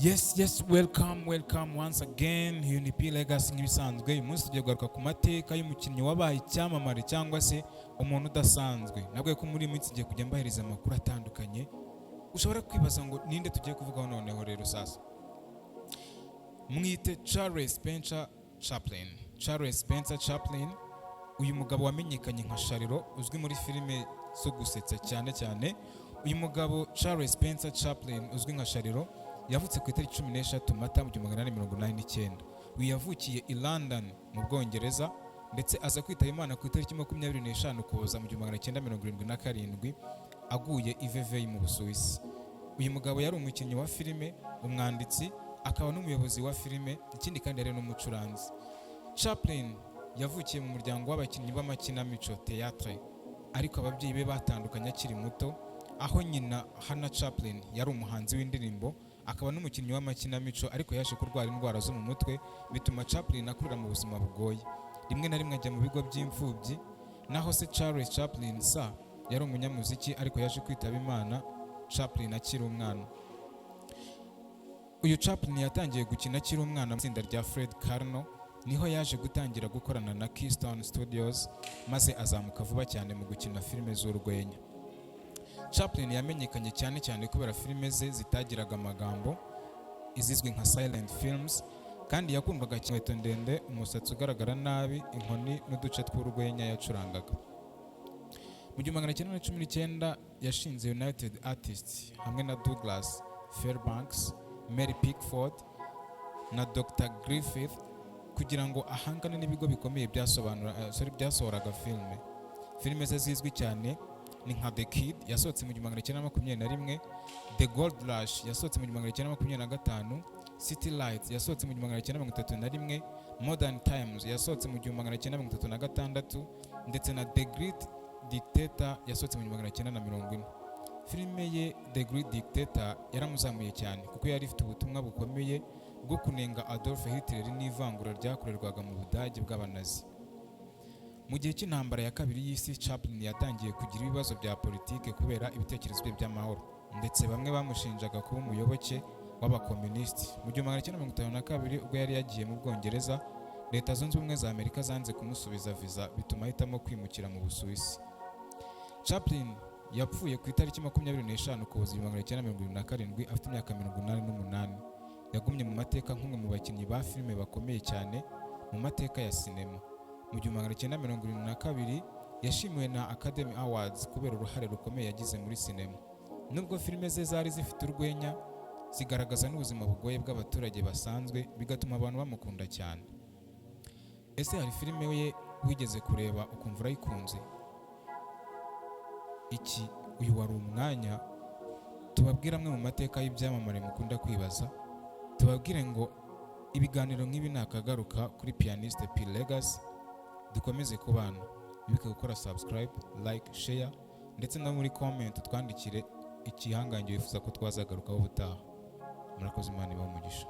Yes, welcome, welcome once again. Uyu ni P Legacy nk'ibisanzwe. Uyu munsi tugiye kugaruka ku mateka y'umukinnyi wabaye icyamamare cyangwa se umuntu udasanzwe. Nabwo ko muri iyi minsi ngiye kujya mbahereza amakuru atandukanye. Ushobora kwibaza ngo ninde tugiye kuvugaho noneho rero sasa? Mwite Charles Spencer Chaplin. Charles Spencer Chaplin, uyu mugabo wamenyekanye nka Shariro, uzwi muri filime zo gusetsa cyane cyane. Uyu mugabo Charles Spencer Chaplin uzwi nka Shariro yavutse ku itariki 13 Mata mu 1889. Uyu yavukiye i London mu Bwongereza, ndetse aza kwitaba Imana ku itariki 25 Ukuboza mu 1977, aguye i Vevey mu Busuwisi. Uyu mugabo yari umukinnyi wa filime, umwanditsi, akaba n'umuyobozi wa filime, ikindi kandi yari n'umucuranzi. Chaplin yavukiye mu muryango w'abakinnyi b'amakinamico, théâtre, ariko ababyeyi be batandukanye akiri muto, aho nyina Hannah Chaplin yari umuhanzi w'indirimbo akaba n'umukinnyi w'amakinamico, ariko yaje kurwara indwara zo mu mutwe, bituma Chaplin akurira mu buzima bugoye, rimwe na rimwe ajya mu bigo by'imfubyi. Naho se Charles Chaplin sa yari umunyamuziki, ariko yaje kwitaba Imana Chaplin akiri umwana. Uyu Chaplin yatangiye gukina akiri umwana mu itsinda rya Fred Karno. Niho yaje gutangira gukorana na Keystone Studios, maze azamuka vuba cyane mu gukina filime z'urwenya. Chaplin yamenyekanye cyane cyane kubera filime ze zitagiraga amagambo, izizwi nka silent films, kandi yakundwaga inkweto ndende, umusatsi ugaragara nabi, inkoni n'uduce tw'urwenya yacurangaga. Mu 1919 yashinze United Artists hamwe na Douglas Fairbanks, Mary Pickford na Dr. Griffith kugira ngo ahangane n'ibigo bikomeye byasobanura sorry, byasohoraga filime. Filime ze zizwi cyane ni nka The Kid yasohotse mu 1921, The Gold Rush yasohotse mu 1925, City Lights yasohotse mu 1931, Modern Times yasohotse mu 1936, ndetse na The Great Dictator yasohotse mu 1940. Filime ye The Great Dictator yaramuzamuye cyane kuko yari ifite ubutumwa bukomeye bwo kunenga Adolf Hitler n'ivangura ryakorerwaga mu Budage bw'Abanazi. Mu gihe cy'Intambara ya Kabiri y'Isi, Chaplin yatangiye kugira ibibazo bya politike kubera ibitekerezo bye by'amahoro, ndetse bamwe bamushinjaga kuba umuyoboke w'abakomunisiti. Mu 1952, ubwo yari yagiye mu Bwongereza, Leta Zunze Ubumwe za Amerika zanze kumusubiza viza, bituma ahitamo kwimukira mu Busuwisi. Chaplin yapfuye ku itariki 25 Ukuboza 1977, afite imyaka 88. Yagumye mu mateka nk'umwe mu bakinnyi ba filime bakomeye cyane mu mateka ya sinema. Mu 1972 yashimiwe na Academy Awards kubera uruhare rukomeye yagize muri sinema. Nubwo filime ze zari zifite urwenya, zigaragaza n'ubuzima bugoye bw'abaturage basanzwe, bigatuma abantu bamukunda cyane. Ese hari filime ye wigeze kureba ukumva urayikunze? Iki uyu wari umwanya tubabwire amwe mu mateka y'ibyamamare mukunda kwibaza. Tubabwire ngo ibiganiro nk'ibi nakagaruka kuri Pianiste P Legacy. Dukomeze kubana, wibuke gukora subscribe, like, share, ndetse no muri comment twandikire igihangange wifuza ko twazagarukaho ubutaha. Murakoze, Imana ibahe umugisha.